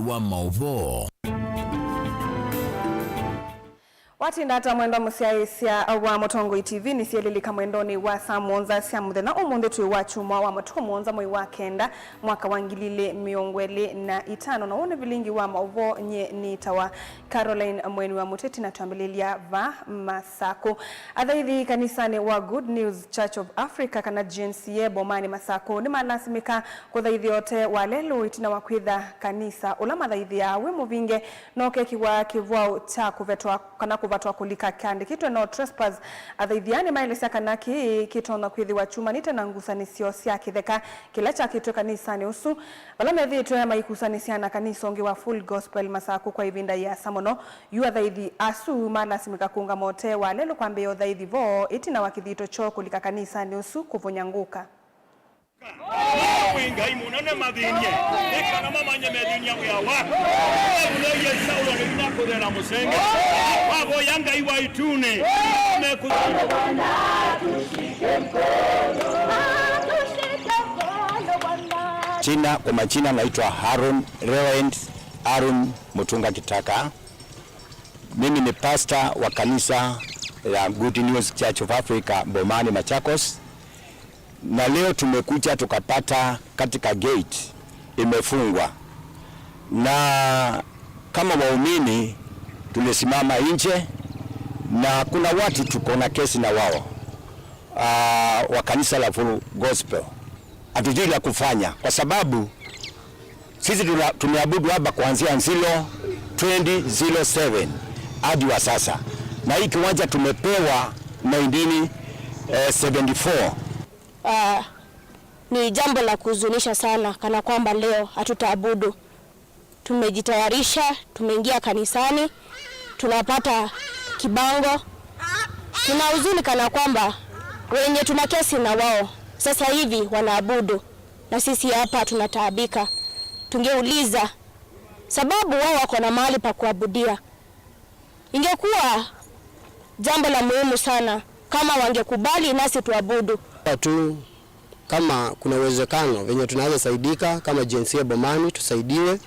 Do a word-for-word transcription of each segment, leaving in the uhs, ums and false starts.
wa maũvoo. Watinda ata mwendwa mũsyaĩĩsya wa Mũtongoi T V? Nĩsyelilika mwendonĩ wa saa mũonza sya mũthenya. Ũmũnthĩ twĩ wa kyumwa wa matukũ mũonza mwei wa kenda mwaka wa ngili ilĩ mĩongo ĩlĩ na itano, na ũũ nĩ vilingi wa maũvoo. Nyie nĩtawa Caroline Mweni wa Mũteti, na twambĩlĩlya va Masakũ. Athaithi kanisanĩ wa Good News Church of Africa, kana G N C A, Bomani Masakũ nĩmalasimĩka kũthaithĩa ũtee wa lelũ ĩtina wa kwĩtha kanisa ũla mathaithĩaa wĩ mũvinge na ũkekĩwa kĩvwaũ kya kũvetwa kana kũvatwa kũlika kyaandĩkĩtwe no trespass. Athaithi aa nĩmaelesya kana kĩĩ kĩtonya kwĩthĩwa kyumanĩte na ngusanĩsyo sya kĩtheka kĩla kyakĩtwe kanisanĩ ũsu, vala methĩĩtwe maikusanĩsya na kanisa ũngĩ wa Full Gospel Masakũ kwa ĩvinda yĩasa mũno. Yu athaithi asu malasimĩka kũũngama ũtee wa lelũ kwambĩĩa ũthaithi vo ĩtina wa kĩthito kyoo kũlika kanisanĩ ũsu kũvũnyangũka. Wĩ Ngai mũnene mathĩny'e, nĩ kana mamanye methĩny'a wĩa waku. Weũlĩie Saulo nĩvinya kũthela mũsenge, wavoya Ngai wa ĩtunĩ, mekũthela. Jina, kwa majina naitwa Aaron, Reverend Aaron Mutunga Kitaka. Mimi ni pastor wa kanisa ya Good News Church of Africa, Bomani, Machakos. Na leo tumekuja tukapata katika gate imefungwa. Na kama waumini tulisimama nje, na kuna watu tuko na kesi na wao, ah, wa kanisa la Full Gospel. Hatujui la kufanya kwa sababu sisi tuna-, tumeabudu hapa kuanzia zero twenty zero seven hadi wa sasa, na hii kiwanja tumepewa nineteen seventy-four. Ah, ni jambo la kuhuzunisha sana, kana kwamba leo hatutaabudu. Tumejitayarisha, tumeingia kanisani, tunapata kibango. Tuna huzuni kana kwamba wenye tuna kesi na wao sasa hivi wanaabudu, na sisi hapa tunataabika. Tungeuliza sababu wao wako na mahali pa kuabudia. Ingekuwa jambo la muhimu sana kama wangekubali nasi tuabudu. Tu kama kuna uwezekano venye tunaweza saidika kama G N C A Bomani, tusaidiwe.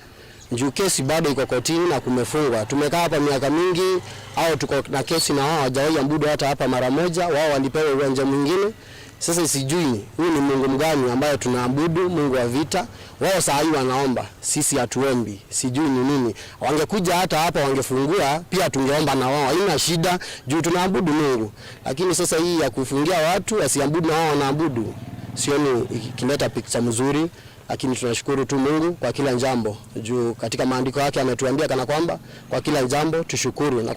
Juu kesi bado iko kotini na kumefungwa. Tumekaa hapa miaka mingi, au tuko na kesi na wao, hawajawahi abudu hata hapa mara moja. Wao walipewa uwanja mwingine. Sasa sijui huyu ni Mungu mgani ambaye tunaabudu, Mungu wa vita. Wao saa hii wanaomba, sisi hatuombi. Sijui ni nini. Wangekuja hata hapa wangefungua, pia tungeomba na wao. Haina shida, juu tunaabudu Mungu. Lakini sasa hii ya kufungia watu wasiabudu na wao wanaabudu, sioni ikileta picture mzuri. Lakini tunashukuru tu Mungu kwa kila jambo. Juu katika maandiko yake ametuambia kana kwamba kwa kila jambo tushukuru. Na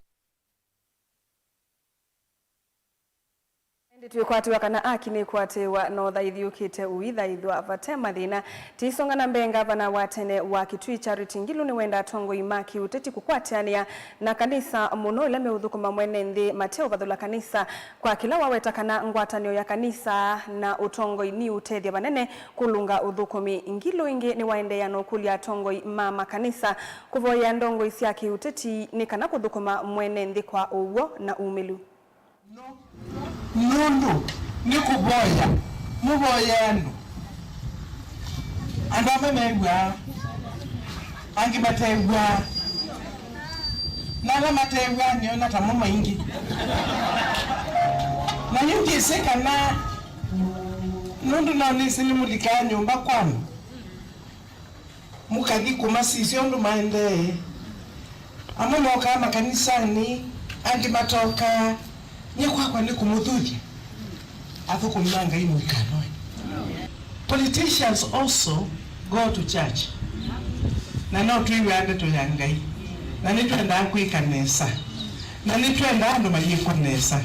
Ĩndĩ twĩkwatĩwa kana aki nĩkwatĩwa na ũthaithi ũkĩte ũithaithwa vate mathĩna. Tĩisonga na mbee, ngavana wa tene wa Kitui Charity Ngilu nĩwenda atongoi ma kĩũteti kũkwatĩanĩa na kanisa mũno ĩla meũthũkũma mwene nthĩ mateũvathũla kanisa, kwa kĩla waweta kana ngwatanĩo ya kanisa na ũtongoi nĩũtethya vanene kũlũnga ũthũkũmi. Ngilu ĩngĩ nĩwaendeea na ũkũlya atongoi ma makanisa kũvoyea ndongoi sya kĩũteti nĩ kana kũthũkũma mwene nthĩ kwa ũw'o na umĩlu. Nũndũ nĩ kũvoya mũvoyee andũ. Andũ amwe mew'aa, angĩ matew'aa, na ala matew'aa nĩona tamo maingĩ. Na yu ndyĩsĩ kana, nũndũ no nĩsĩ nĩmũlikaa nyũmba kwanyu, mũkathi kũmasisya ũndũ maendee. Amwe mokaa makanisanĩ, angĩ matokaa. Nyie kwakwa nĩ kũmũthuthya. Athũkũmi ma Ngai mũikanoe. Politicians also go to church. Na no twĩw'aa ndeto ya Ngai. Na nĩtwendaa kwĩka nesa. Na nĩtwendaa andũ mayĩkwa nesa.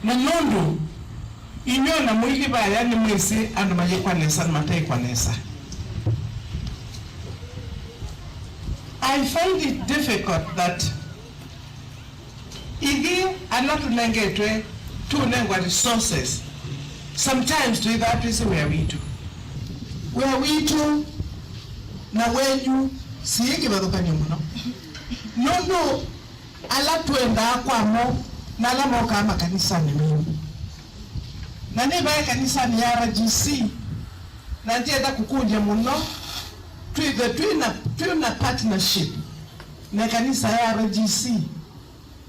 Na nũndũ inyw'ĩ o na mũilyĩ vaya nĩmwĩsĩ andũ mayĩkwa nesa na mateĩkwa nesa. I find it difficult that ithyĩ ala tũnengetwe, tũnengwa resources, sometimes twĩthaa twĩsĩ wĩa witũ. Wĩa witũ na wenyu syĩ kĩvathũkany'o mũno. Nũndũ ala twendaa kwamo na ala mokaa makanisanĩ menyu. Na nĩvae kanisanĩ ya R G C, na ndyenda kũkũlya mũno, Twĩthwe twĩ na, twĩ na partnership na ĩkanisa ya R G C,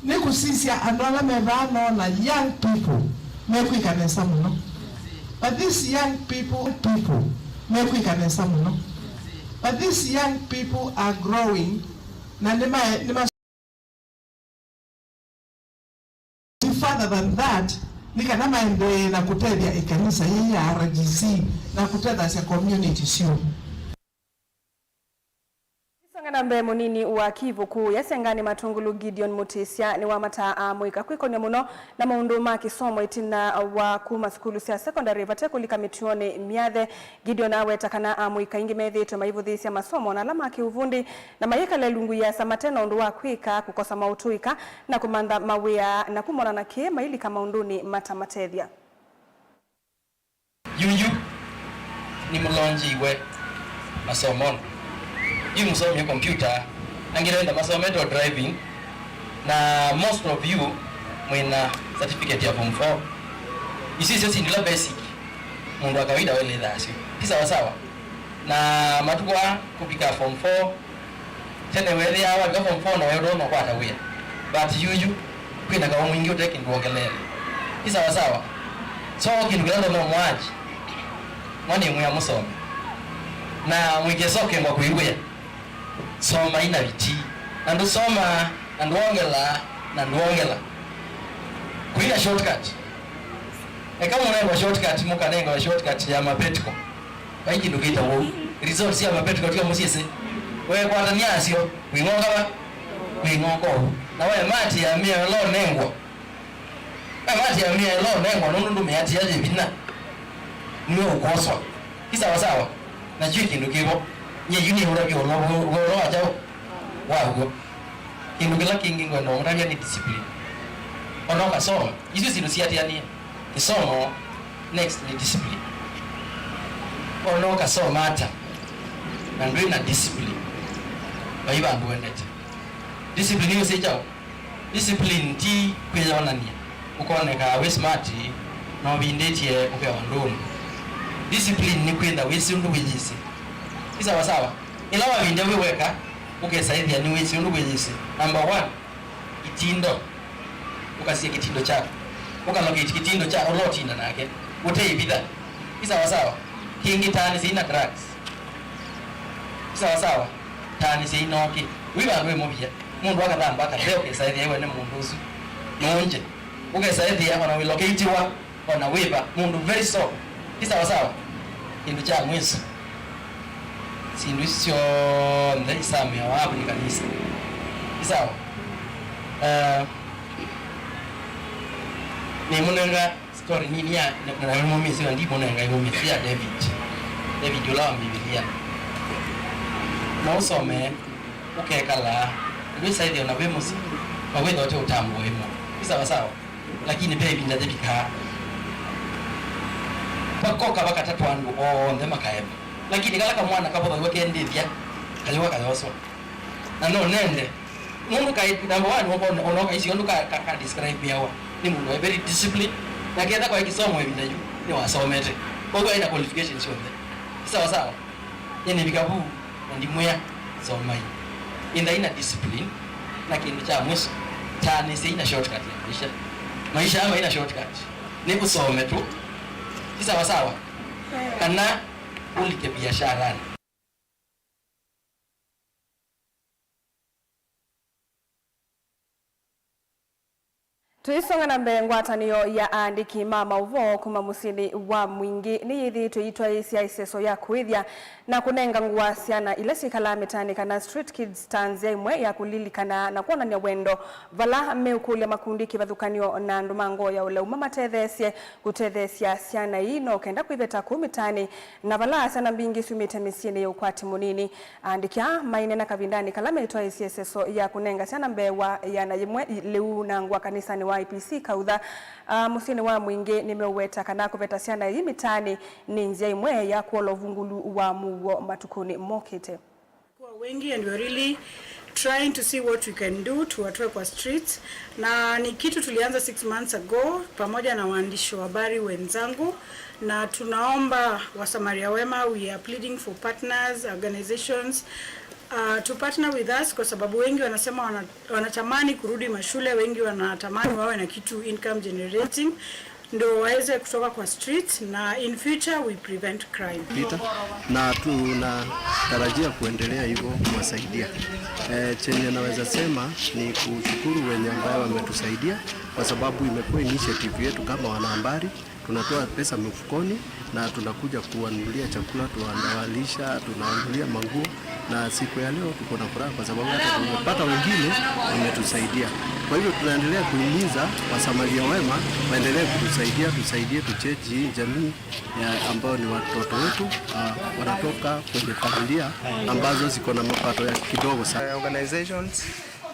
nĩ kũsisya andũ ala me vaa nona young people mekwĩka nesa mũno. But these young people, people mekwĩka nesa mũno. But these young people are growing, na nĩma, nĩma further than that, nĩ kana maendee na kũtethya ĩkanisa yĩĩ ya R G C na kũtethasya community syoo. Isonga na mbee, mũnini wa Kivu Kuu ya Senga nĩ Matungulu, Gideon Mutisya, nĩwamataa amũika kwĩkony'a mũno na maũndũ ma kĩsomo ĩtina wa kuma sukulu sya sekondalĩ vate kũlika mĩtuonĩ myathe. Gideon aweta kana amũika aingĩ methĩĩtwe maivũthĩĩsya masomo na ala ma kĩũvundi na mayĩkala ĩlungu ĩasa mate na ũndũ wa kwĩka, kũkosa maũtũĩka na kũmantha mawĩa, na kumana na kĩĩ mailika maũndũnĩ matamatethya. Yuyu nĩmũlonjiwe masomonĩ. Yu mũsomie computer, angĩ enda masomete o driving, na most of you mwĩna certificate ya form four. Isu isyo syĩndũ ila basic mũndũ wa kawaida waĩlĩthaa syo. Ti sawa sawa. Na matukũ aa kũvika form four, tene weethĩaa wavika form four na weũtona ũkwata wĩa. But yuyu, kwĩna kaũ mwingĩ ũte kĩndũ wongeleele. Ti sawa sawa. So, kĩndũ kĩla ndonya ũmwaji, mwanĩmwĩa mũsome. Na mũikesa ũkengwa kwĩwĩa. Somai na vitii. Na ndũsomaa, na ndwongelaa, na ndwongela. Kũina shortcut. Eka mũnengwa shortcut, mũkanengwa shortcut ya mapetiko. Vai kĩndũ kĩtawa ũu. Results sya mapetiko tio mũsyĩsĩ. Wekwatany'a asyo, kwĩng'oka va? Kwĩng'oka ũu. Na we mati ya mĩao ĩla ũnengwa. We mati ya mĩao ĩla ũnengwa, nũndũ ndũmĩatĩĩa yĩ vinya. Nĩwe ũkwoswa. Ti sawa sawa. Na kyu kĩndũ kĩvo. Nyie yu nĩũtavya ũlo, ũlo wa kyaũ? Wa w'o. Kĩndũ kĩla kĩngĩ ngwenda ũmũtavya nĩ discipline. Ona ũkasoma, isu syĩndũ siatĩanĩe. Kĩsomo, next nĩ discipline. Ona ũkasoma ata, na ndwĩ na discipline, vai vandũ wendete. Discipline yũsĩ kyaũ? Discipline ti kwĩyonany'a, ũkoneka wĩ smart, na ũvindĩtye ũkewa ndũũmũ. Discipline nĩ kwĩtha wĩsĩ ũndũ wĩyĩsĩ. Ti sawa sawa? Ĩla wavindya wĩ weka, ũkesa ĩthĩa nĩwĩsĩ ũndũ wĩyĩsĩ. Number one, itindo. Ũkasya kĩtindo kyaku. Ũkalocate kĩtindo kya ũla ũtinda nake. Ũteĩvitha. Ti sawa sawa? Kĩngĩ, taanĩsyai na drugs. Ti sawa sawa? Taanĩsyai na ũkĩ. Wĩ vandũ wĩ mũvia. Mũndũ akathamba akathe ũkesa ĩthĩa we nĩ mũndũ ũsu. Nũngye. Ũkesa ĩthĩa ona wĩlokĩitiwa. Ona wĩva mũndũ very soft. Ti sawa sawa? Kĩndũ kya mwĩso, syĩndũ isu syonthe isamĩawa avu nĩ kanisa. Ti sawa? Eh, nĩmũnenga story nini ya, na, na nĩmũmĩsĩ, na ndimũnenga ĩmũmĩsĩ ya David. David ũla wa Mbivilia. No ũsome, ũkekala, ndwĩsaĩthĩa ona wĩ mũsyĩ, na wĩtha ũte ũtambũa ĩmwe. Ti sawa sawa? Lakini ve ĩvinda yĩvikaa, vakoka vakatatwa andũ onthe makaema. Lakini kala kamwana kavothaw'a kendĩthya, kayũka kayoswa. Na no nende, mũndũ kaĩ, number one, ũkona, ona ũkaisio ndũ ka, ka, ka describe yawa. Nĩ mũndũ waĩ very disciplined, na ketha kwa kĩsomo ĩvinda yu, nĩwasomete. Kwoguo aĩ na qualifications syonthe. Ti sawa sawa? Nyie nĩvika vu, na ndimwĩa, somai. Ĩthai na discipline, na kĩndũ kya mwiso, taanĩsyai na shortcut ya maisha. Maisha aa mai na shortcut. Nĩ ũsome tu. Ti sawa sawa? Kana ũlike biasharani. Tũisonga na mbee, ngwatanĩo ya aandĩki ma maũvoo kuma mũsyĩnĩ wa Mwingĩ nĩyĩthĩĩtwe ĩitwaĩĩsya ĩseso ya kũĩthya na kũnenga ngũa syana ila syĩkalaa mĩtaanĩ, kana street kids, ta nzĩa ĩmwe ya kũlilikana na kwonany'a wendo vala meũkũlya makundi kĩvathũkany'o na andũ ma ngoo ya ũlau mamatetheesye kũtetheesya syana ii, no kenda kwĩveta kũu mĩtaanĩ, na vala syana mbingĩ syumĩte mĩsyĩnĩ ya ũkwati mũnini. Aandĩki aa maineena kavindanĩ kala meĩtwaĩĩsye ĩseso ya kũnenga syana mbee wa ĩana yĩmwe lĩu na ngũa kanisanĩ wa I P C Kautha, a, mũsyĩnĩ wa Mwingĩ, nĩmeũweta kana kũveta syana ii mĩtaanĩ nĩ nzĩa ĩmwe ya kũola ũvungũlu wa mũuo matukũnĩ mokĩte. Kwa wengi, and we are really trying to see what we can do tuwatoe kwa streets, na ni kitu tulianza six months ago pamoja na waandishi wa habari wenzangu, na tunaomba wasamaria wema, we are pleading for partners, organizations, uh, to partner with us, kwa sababu wengi wanasema wana, wanatamani kurudi mashule, wengi wanatamani wawe na kitu income generating, ndo waweze kutoka kwa streets, na in future we prevent crime. Pita, na tunatarajia kuendelea hivyo kuwasaidia. Eh, chenye naweza sema ni kushukuru wenye ambayo wametusaidia, kwa sababu imekuwa initiative yetu kama wanahabari. Tunatoa pesa mifukoni na tunakuja kuwanunulia chakula, tunawalisha, tunawanunulia manguo, na siku ya leo tuko na furaha kwa sababu hata tumepata wengine wametusaidia. Kwa hivyo tunaendelea kuhimiza wasamaria wema waendelee kutusaidia, tusaidie tuchange hii jamii ya, ambao ni watoto wetu, ah, wanatoka kwenye familia ambazo ziko na mapato ya kidogo sana. Eh, organizations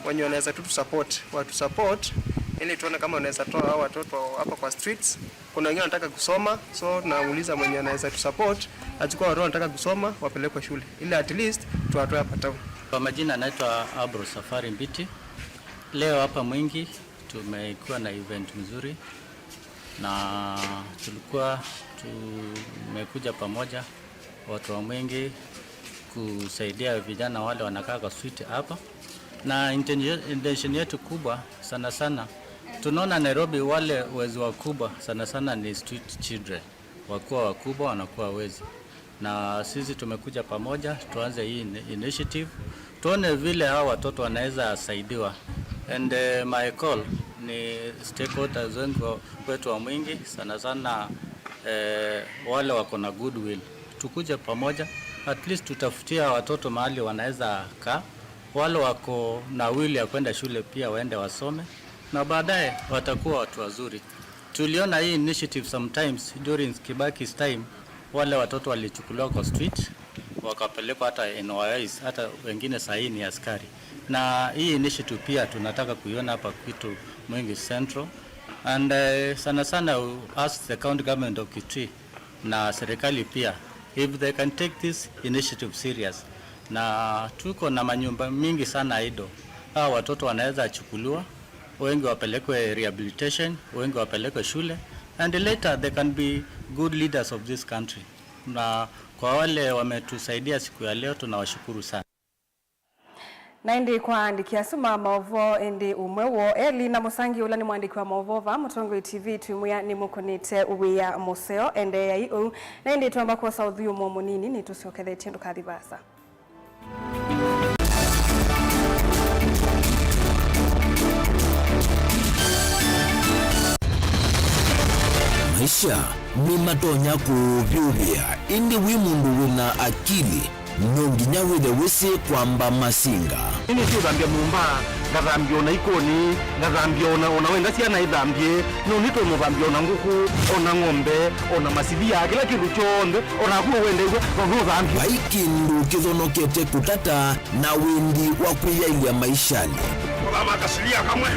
wenye wanaweza tu support, watu support, ili tuone kama wanaweza toa hao watoto hapa kwa streets. Kuna wengine wanataka kusoma, so nauliza mwenye anaweza tu support, achukua watoto wanataka kusoma, wapelekwe shule, ili at least tuwatoe hapa town. Kwa majina naitwa Abro Safari Mbiti. Leo hapa Mwingi tumekuwa na event mzuri, na tulikuwa tumekuja pamoja, watu wa Mwingi, kusaidia vijana wale wanakaa kwa street hapa. Na intention, intention yetu kubwa sana sana, tunaona Nairobi wale wezi wakubwa sana sana ni street children. Wakuwa wakubwa wanakuwa wezi. Na sisi tumekuja pamoja, tuanze hii ini-, initiative. Tuone vile hawa watoto wanaweza saidiwa. And, eh, my call ni stakeholders wengi wa-, wetu wa Mwingi, sana sana, eh, wale wako na goodwill. Tukuje pamoja, at least tutafutia watoto mahali wanaweza kaa. Wale wako na will ya kwenda shule pia waende wasome. Na baadaye watakuwa watu wazuri. Tuliona hii initiative sometimes during Kibaki's time, wale watoto walichukuliwa kwa street, wakapelekwa hata N Y Is, hata wengine saa hii ni askari. Na hii initiative pia tunataka kuiona hapa kwetu Mwingi Central. And, eh, sana sana we ask the county government of Kitui na serikali pia, if they can take this initiative serious. Na tuko na manyumba mingi sana idle. Hawa watoto wanaweza chukuliwa, wengi wapelekwe rehabilitation, wengi wapelekwe shule, and later they can be good leaders of this country. Na kwa wale wametusaidia siku ya leo, tunawashukuru sana. Na ĩndĩ kwa aandĩki asu ma maũvoo, ĩndĩ ũmwe woo Eli na Mũsangi, ũla nĩ mũandĩki wa maũvoo vaa Mũtongoi T V, twĩmwĩa nĩmũkũnĩte wĩa mũseo. Endeeai ũu. Na ĩndĩ twamba kwosa ũthyũmũo mũnini, nĩtũsyokethetye, ndũkathi vaasa. Maisha nĩmatonya kũũvyũvĩa, ĩndĩ wĩ mũndũ wĩ na akili, no nginya wĩthe wĩsĩ kwamba masinga. Nĩnĩsĩ ũthambya nyũmba, ngathambya o na ikoni, ngathambya o na, o na wenda syana ithambye, no nĩtonya ũthambya o na ngũkũ, o na ng'ombe, o na masilia, kĩla kĩndũ kyonthe, o naku ũwendeew'a, no nũthambye. Vai kĩndũ kĩthonokete kũtata na wendi wa kwĩyaĩlya maishanĩ. Kũthama kasilia kamwe.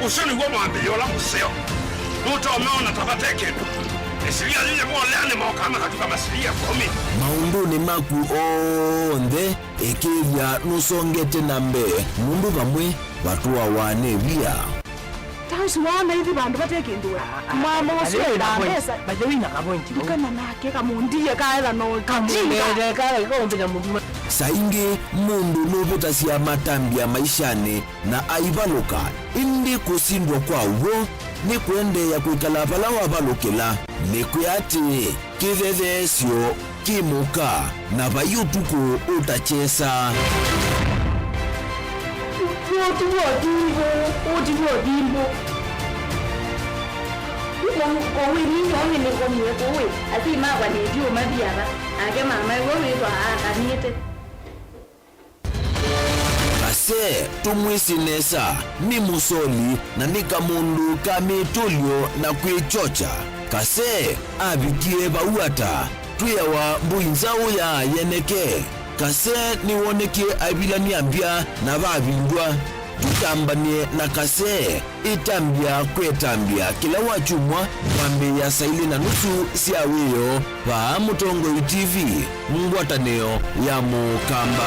Ũsu nĩw'o mwambĩlĩo ũla mũseo. Nũtomeona ta vate kĩndũ. Ĩsilia yĩyĩvolea nĩ mokaa makatuka masilia ĩkũmi. Maũndũnĩ maku onthe, ĩkĩĩthya nũsongete na mbee, nũndũ vamwe vatũawa nĩ via. Ta ũsu waona ithi vandũ vate kĩndũ we. Mama ũsu endaa mbesa. By the way, na kavointi vau. Ikana nake kamũndie kaetha no kamũndie kala ikaũmbĩnya mũndũ. Saa ingĩ mũndũ nũvĩtasya matambya maishanĩ na aivalũka, ĩndĩ kũsindwa kwa w'o nĩ kũendeea kwĩkala vala wavalũkĩla. Nĩkwĩa atĩĩ, kĩthetheesyo kĩ mũka, na vai ũtukũ ũtakyesa. Ũti w'o ũtimbũ, ũti w'o ũtimbũ. Ũwĩ nĩnyoonĩ nĩkomie kũu, asyai makwa nĩtyo mathi ava, nake mamaew'a wĩthwa aakanĩte. Kase tũmwĩsĩ nesa, nĩ mũsoli na nĩ kamũndũ ka mĩtũlyo na kwĩkyokya. Kase avikie vau ata? Twĩawa mbũi nzaũ ya yeneke. Kase nĩwonekie aivilany'a mbya na vavindwa. Tũtambany'e na Kase. Ĩtambya kwĩtambya kĩla wakyumwa kwambĩĩa saa ilĩ na nusu sya wĩoo vaa Mũtongoi T V, ngwatanĩo ya Mũkamba.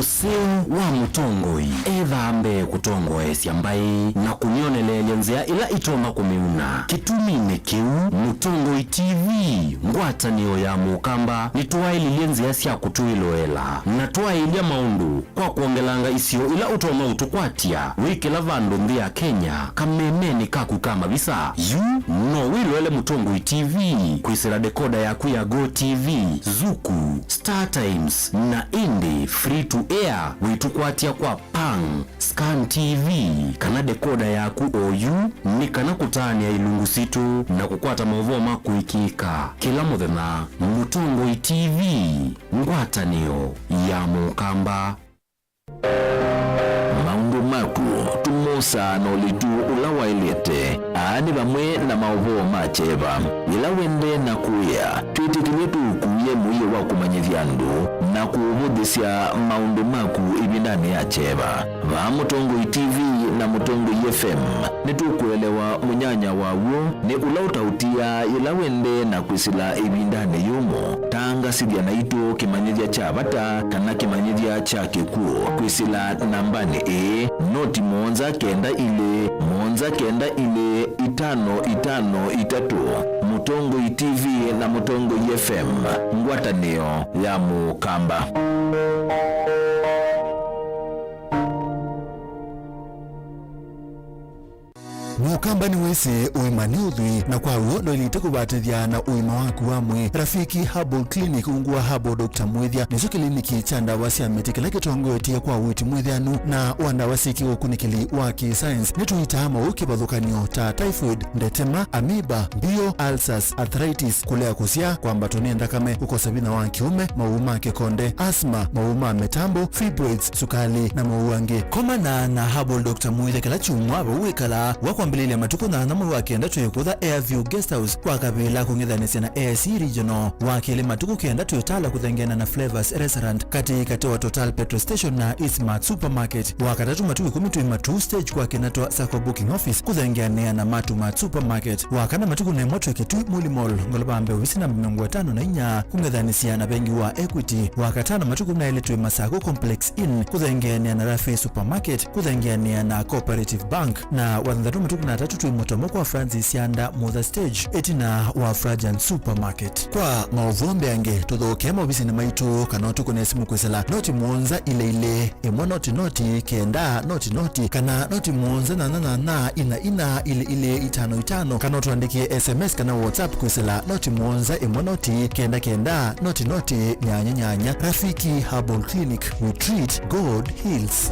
Ũseo wa mũtongoi ethaa mbee kũtongoesya mbaĩ na kũmyoneleelya nzĩa ĩla ĩtonya kũmĩuna. Kĩtuminĩ kĩu, Mũtongoi T V ngwatanĩo ya Mũkamba nĩtwaĩlilye nzĩa sya kũtwĩloela na twaĩlya maũndũ kwa kwongelanga isio ila ũtonya ũtũkwatya wĩ kĩla vandũ nthĩ ya Kenya kamemenĩ kaku ka mavisa. Yu no wĩloele Mũtongoi T V kwĩsĩla dekoda yaku ya Go T V, Zuku, Star Times, na ĩndĩ free to air wĩtũkwatya kwa Pang, Scan T V, kana dekoda yaku oyu, nĩ kana kũtaanĩa ilungu sitũ na kũkwata maũvoo ma kũĩkĩĩka kĩla mũthenya. Mũtongoi T V, ngwatanĩo ya Mũkamba. Maũndũ maku tũmosaa na ũlitu ũla waĩlĩte. Aa nĩ vamwe na maũvoo ma kyeva. Yĩla wendee na kũĩa, twĩtĩkĩlye tũũkuie mũio wa kũmanyĩthya andũ na kũũvũthĩsya maũndũ maku ĩvindanĩ ya kyeva. Vaa Mũtongoi T V na Mũtongoi F M, nĩtũkũelewa mũnyanya wa w'o nĩ ũla ũtaũtiaa yĩla wendee na kwĩsĩla ĩvindanĩ yũmũ. Tangasĩthya naitũ kĩmanyĩthya kya vata kana kĩmanyĩthya kya kĩkw'ũ kwĩsĩla nambanĩ ĩĩ, noti mũonza kenda ilĩ, mũonza kenda ilĩ, itano itano itatũ. Mũtongoi T V na Mũtongoi F M, ngwatanĩo ya Mũkamba. Mũkamba nĩwĩsĩ ũima nĩ ũthwii, na kwa w'o ndwaĩlĩte kũvatĩthya na ũima waku wa mwĩĩ. Rafiki Herbal Clinic, ungu wa Herbal Doctor Mwĩthya, nĩkyo kĩliniki kya ndawa sya mĩtĩ kĩla kĩtongoetye kwa ũiiti mwĩthĩanu na wa ndawa syĩkĩwe ũkunĩkĩli wa kĩ-science. Nĩtũitaa maũũ kĩvathũkany'o ta typhoid, ndetema, amoeba, mbio, ulcers, arthritis, kũlea kũsyaa, kwambatwa nĩ nthakame, kũkosa vinya wa kĩũme, maũũ ma kĩkonde, asthma, maũũ ma mĩtambo, fibroids, sukali, na maũũ angĩ. Komana na Herbal Doctor Mwĩthya kĩla kyumwa vau wĩkalaa wa kwambĩlĩlya matukũ nyanya mwei wa kenda twĩ kũtha Airview Guest House kwa kavĩla kũng'ethanĩsya na A I C Regional. Wa kelĩ matukũ kenda twĩ Tala kũthengeana na Flavors Restaurant katĩ katĩ wa Total Petrol Station na Eastmart Supermarket. Wa katatũ matukũ ĩkũmi twĩ Matuu Stage kwa Kenatwa Sacco Booking Office kũthengeanĩa na Matu Mart Supermarket. Wa kana matukũ na ĩmwe twĩ Kitui Muli Mall, ngolova mbee ovisi namba mĩongo ĩtano na inya, kũng'ethanĩsya na vengi wa Equity. Wa katano matukũ na elĩ twĩ Masaku Complex Inn, kũthengeanĩa na Rafi Supermarket, kũthengeanĩa na Cooperative Bank. Na wa thanthatũ matukũ na atatũ twĩ Mũtomo kwa Francis Yanda Mutha Stage, ĩtina wa Frajan Supermarket. Kwa maũvoo mbeange, tũthokee maovisinĩ maitũ kana ũtũkũne simũ kwĩsĩla noti mũonza ilĩ ilĩ, ĩmwe noti noti, kenda noti noti, kana noti mũonza nyanya nyanya, ina ina, ilĩ ilĩ, itano itano, kana ũtũandĩkĩe S M S kana WhatsApp kwĩsĩla noti mũonza ĩmwe noti, kenda kenda, noti noti, nyanya nyanya. Rafiki Herbal Clinic, we treat, God heals.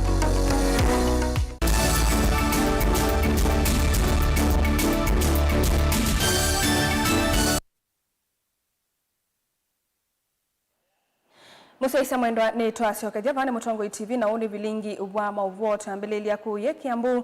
Mũsyaĩĩsya mwendwa, nĩtwasyokethya vaa nĩ Mũtongoi T V, na ũũ nĩ vilingi wa maũvoo. Twambĩlĩlya kũũye Kĩambu.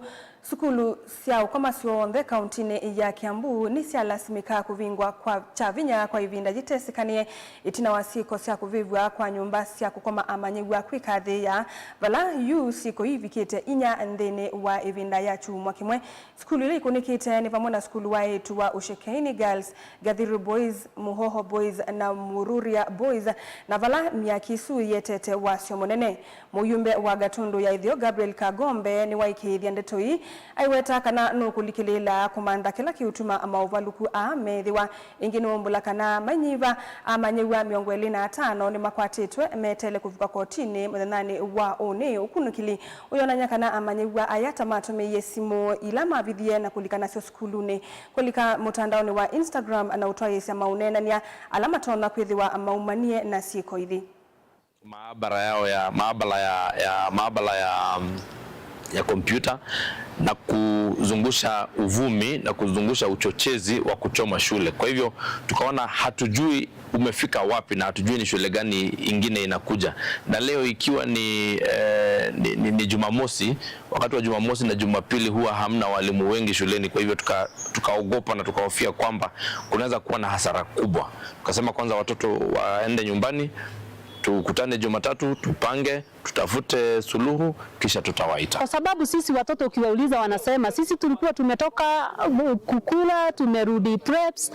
Sukulu sya ũkoma syonthe kauntinĩ ya Kĩambu nĩsyalasimĩka kũvingwa kwa kya vinya kwa ĩvinda yĩtesĩkanĩe ĩtina wa syĩko sya kũvĩvw'a kwa nyũmba sya kũkoma amanyĩw'a kwĩkathĩĩa, vala yu syĩko ii ivikĩte inya nthĩnĩ wa ĩvinda ya kyumwa kĩmwe. Sukulu ila ikũnĩkĩte nĩ vamwe na sukulu wa eĩtu wa Ushekeini Girls, Gathiru Boys, Muhoho Boys na Mururia Boys, na vala myaki ĩsu ĩetete wasyo mũnene. Mũyumbe wa Gatundu ya Ĩtheo, Gabriel Kagombe, nĩwaĩkĩĩthya ndeto ii, aiweta kana nũkũlikĩlĩĩla kũmantha kĩla kĩũtuma maũvalũku aa meethĩwa. Ĩngĩ nĩwaumbũla kana mainyiva amanyĩw'a mĩongo ĩlĩ na atano nĩmakwatĩtwe meteele kũvika kotinĩ mũthenyanĩ wa ũnĩ. Ũkunĩkĩli ũyonany'a kana amanyĩw'a aya ta matũmĩie simũ ila mavithie na kũlika nasyo sukulunĩ, kũlika mũtandaonĩ wa Instagram na ũtwaĩĩsya maũneenany'a ala matonya kwĩthĩwa maumanie na syĩko ithi. Maabara yao ya, maabara ya, ya, maabara ya, mm, ya kompyuta na kuzungusha uvumi na kuzungusha uchochezi wa kuchoma shule. Kwa hivyo tukaona hatujui umefika wapi na hatujui ni shule gani ingine inakuja. Na leo ikiwa ni, eh, ni, ni, ni Jumamosi, wakati wa Jumamosi na Jumapili huwa hamna walimu wengi shuleni, kwa hivyo tuka-, tukaogopa na tukahofia kwamba kunaweza kuwa na hasara kubwa. Tukasema kwanza watoto waende nyumbani, tukutane Jumatatu, tupange, tutafute suluhu, kisha tutawaita. Kwa sababu sisi watoto ukiwauliza wanasema, "Sisi tulikuwa tumetoka, uh, kukula, tumerudi preps,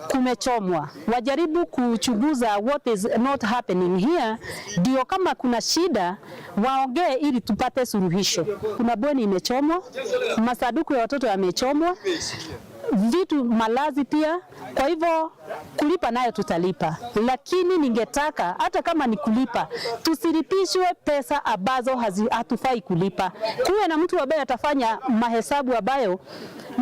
kumechomwa." Wajaribu kuchunguza what is not happening here, ndio kama kuna shida, waongee ili tupate suluhisho. Kuna bweni imechomwa, masanduku ya watoto yamechomwa, vitu, malazi pia. Kwa hivyo, kulipa nayo tutalipa, lakini ningetaka hata kama ni kulipa, tusilipishwe pesa ambazo hazi-, hatufai kulipa. Kuwe na mtu ambaye atafanya mahesabu ambayo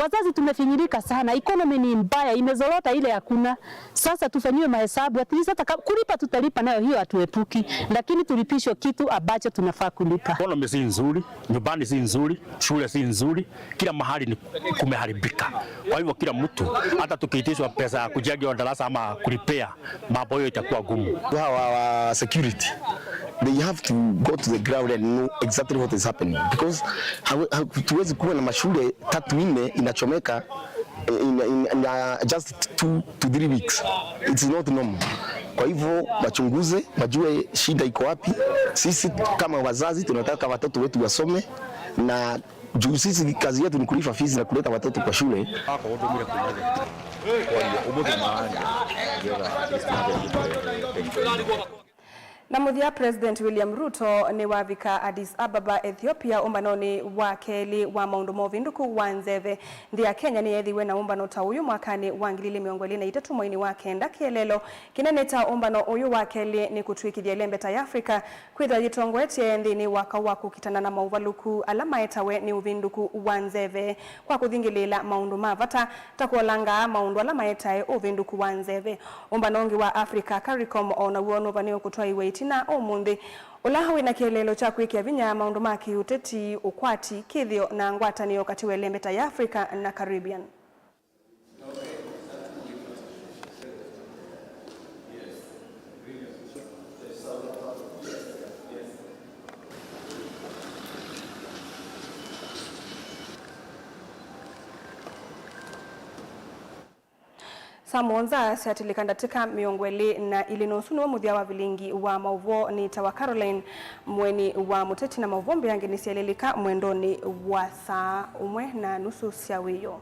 wazazi tumefinyilika sana, economy ni mbaya, imezorota ile hakuna. Sasa tufanyiwe mahesabu, at least hata ka-, kulipa tutalipa nayo, hiyo hatuepuki, lakini tulipishwe kitu ambacho tunafaa kulipa. Economy si nzuri, nyumbani si nzuri, shule si nzuri, kila mahali ni kumeharibika. Kwa hivyo kila mtu, hata tukiitishwa pesa ya kujenga darasa ama kulipea, mambo hiyo itakuwa gumu. Hawa wa security, they have to go to the ground and know exactly what is happening, because hawe-, ha-, hatuwezi kuwa na mashule tatu nne inachomeka in, in, in, uh, just two to three weeks. It's not normal. Kwa hivyo wachunguze, wajue shida iko wapi. Sisi kama wazazi tunataka watoto wetu wasome, na juu sisi kazi yetu ni kulipa fees na kuleta watoto kwa shule. Na mũthya, President William Ruto nĩwavika Addis Ababa, Ethiopia, ũmbanonĩ wa kelĩ wa maũndũ ma ũvĩndũku wa nzeve. Nthĩ ya Kenya nĩyeethĩiwe na ũmbano ta ũyũ mwakanĩ wa ngili ilĩ mĩongo ĩlĩ na itatũ, mweinĩ wa kenda. Kĩeleelo kĩnene kya ũmbano ũyũ wa kelĩ nĩ kũtw'ĩkĩthya ĩlembeta ya Africa kwĩthĩwa yĩtongoetye nthĩnĩ wa kaũ wa kũkitana na maũvalũku ala maetawe nĩ ũvĩndũku wa nzeve, kwa kũthingĩlĩĩla maũndũ ma vata ta kũolanga maũndũ ala maetae ũvĩndũku wa nzeve. Ũmbano ũngĩ wa Africa, CARICOM, o naw'o nũvanĩwe kũtwaĩwa ĩtina ũmũnthĩ, ũla wĩ na kĩeleelo kya kwĩkĩa vinya maũndũ ma kĩũteti, ũkwati, kĩthĩo, na ngwatanĩo katĩ wa ĩlembeta ya Africa na Caribbean. Saa mũonza syatĩlĩka ndatĩka mĩongo ĩlĩ na ilĩ, na ũsu nĩw'o mũthya wa vilingi wa maũvoo. Nĩtawa Caroline Mweni wa Mũteti, na maũvoo mbeange nĩsyelelĩka mwendonĩ wa saa ũmwe na nusu sya wĩoo.